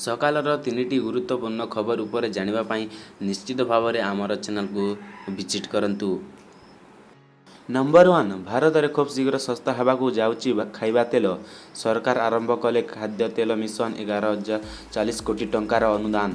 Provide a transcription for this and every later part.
ସକାଳର ତିନିଟି ଗୁରୁତ୍ୱପୂର୍ଣ୍ଣ ଖବର ଉପରେ ଜାଣିବା ପାଇଁ ନିଶ୍ଚିତ ଭାବରେ ଆମର ଚ୍ୟାନେଲକୁ ଭିଜିଟ୍ କରନ୍ତୁ। ନମ୍ବର 1, ଭାରତରେ ଖୁବ୍ ଶୀଘ୍ର ଶସ୍ତା ହେବାକୁ ଯାଉଛି ଖାଇବା ତେଲ। ସରକାର ଆରମ୍ଭ କଲେ ଖାଦ୍ୟ ତେଲ ମିଶନ, 11,040 କୋଟି ଟଙ୍କାର ଅନୁଦାନ।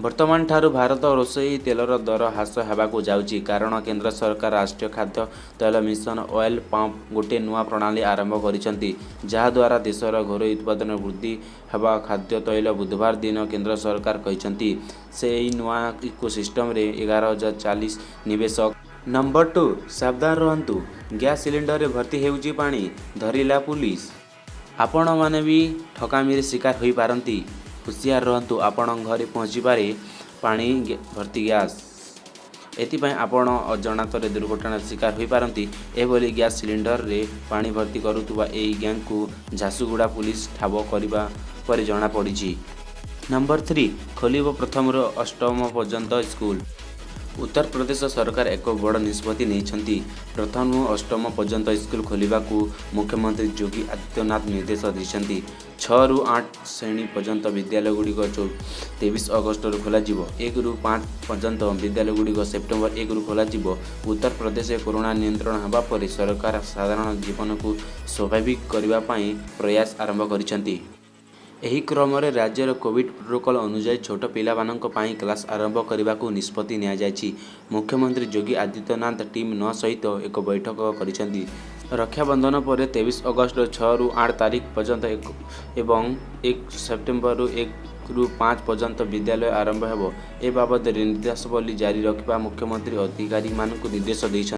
ବର୍ତ୍ତମାନଠାରୁ ଭାରତ ରୋଷେଇ ତେଲର ଦର ହ୍ରାସ ହେବାକୁ ଯାଉଛି। କାରଣ କେନ୍ଦ୍ର ସରକାର ରାଷ୍ଟ୍ରୀୟ ଖାଦ୍ୟ ତୈଳ ମିଶନ ଅଏଲ୍ ପାମ୍ପ ଗୋଟିଏ ନୂଆ ପ୍ରଣାଳୀ ଆରମ୍ଭ କରିଛନ୍ତି, ଯାହାଦ୍ୱାରା ଦେଶର ଘରୋଇ ଉତ୍ପାଦନ ବୃଦ୍ଧି ହେବ ଖାଦ୍ୟ ତୈଳ। ବୁଧବାର ଦିନ କେନ୍ଦ୍ର ସରକାର କହିଛନ୍ତି, ସେ ଏହି ନୂଆ ଇକୋସିଷ୍ଟମରେ 11,040 ନିବେଶ। ନମ୍ବର 2, ସାବଧାନ ରୁହନ୍ତୁ, ଗ୍ୟାସ୍ ସିଲିଣ୍ଡରରେ ଭର୍ତ୍ତି ହେଉଛି ପାଣି, ଧରିଲା ପୁଲିସ। ଆପଣମାନେ ବି ଠକାମିରେ ଶିକାର ହୋଇପାରନ୍ତି। ହୁସିଆର ରୁହନ୍ତୁ, ଆପଣଙ୍କ ଘରେ ପହଞ୍ଚିପାରେ ପାଣି ଭର୍ତ୍ତି ଗ୍ୟାସ୍। ଏଥିପାଇଁ ଆପଣ ଅଜାଣତରେ ଦୁର୍ଘଟଣାର ଶିକାର ହୋଇପାରନ୍ତି। ଏଭଳି ଗ୍ୟାସ୍ ସିଲିଣ୍ଡରରେ ପାଣି ଭର୍ତ୍ତି କରୁଥିବା ଏହି ଗ୍ୟାଙ୍ଗକୁ ଝାରସୁଗୁଡ଼ା ପୁଲିସ ଠାବ କରିବା ପରେ ଜଣାପଡ଼ିଛି। ନମ୍ବର 3, ଖୋଲିବ ପ୍ରଥମରୁ ଅଷ୍ଟମ ପର୍ଯ୍ୟନ୍ତ ସ୍କୁଲ। ଉତ୍ତରପ୍ରଦେଶ ସରକାର ଏକ ବଡ଼ ନିଷ୍ପତ୍ତି ନେଇଛନ୍ତି। ପ୍ରଥମରୁ ଅଷ୍ଟମ ପର୍ଯ୍ୟନ୍ତ ସ୍କୁଲ ଖୋଲିବାକୁ ମୁଖ୍ୟମନ୍ତ୍ରୀ ଯୋଗୀ ଆଦିତ୍ୟନାଥ ନିର୍ଦ୍ଦେଶ ଦେଇଛନ୍ତି। 6ରୁ 8 ଶ୍ରେଣୀ ପର୍ଯ୍ୟନ୍ତ ବିଦ୍ୟାଳୟଗୁଡ଼ିକ 23 ଅଗଷ୍ଟରୁ ଖୋଲାଯିବ। 1ରୁ 5 ପର୍ଯ୍ୟନ୍ତ ବିଦ୍ୟାଳୟଗୁଡ଼ିକ ସେପ୍ଟେମ୍ବର 1ରୁ ଖୋଲାଯିବ। ଉତ୍ତରପ୍ରଦେଶରେ କରୋନା ନିୟନ୍ତ୍ରଣ ହେବା ପରେ ସରକାର ସାଧାରଣ ଜୀବନକୁ ସ୍ୱାଭାବିକ କରିବା ପାଇଁ ପ୍ରୟାସ ଆରମ୍ଭ କରିଛନ୍ତି। ଏହି କ୍ରମରେ ରାଜ୍ୟରେ କୋଭିଡ ପ୍ରୋଟୋକଲ ଅନୁଯାୟୀ ଛୋଟ ପିଲାମାନଙ୍କ ପାଇଁ କ୍ଲାସ ଆରମ୍ଭ କରିବାକୁ ନିଷ୍ପତ୍ତି ନିଆଯାଇଛି। ମୁଖ୍ୟମନ୍ତ୍ରୀ ଯୋଗୀ ଆଦିତ୍ୟନାଥ ଟିମ୍ ସହିତ ଏକ ବୈଠକ କରିଛନ୍ତି। ରକ୍ଷାବନ୍ଧନ ପରେ 23 ଅଗଷ୍ଟ 6ରୁ 8 ତାରିଖ ପର୍ଯ୍ୟନ୍ତ ଏବଂ 1 ସେପ୍ଟେମ୍ବରରୁ 1ରୁ 5 ପର୍ଯ୍ୟନ୍ତ ବିଦ୍ୟାଳୟ ଆରମ୍ଭ ହେବ। ଏ ବାବଦରେ ନିର୍ଦ୍ଦେଶାବଳୀ ଜାରି ରଖିବା ମୁଖ୍ୟମନ୍ତ୍ରୀ ଅଧିକାରୀମାନଙ୍କୁ ନିର୍ଦ୍ଦେଶ ଦେଇଛନ୍ତି।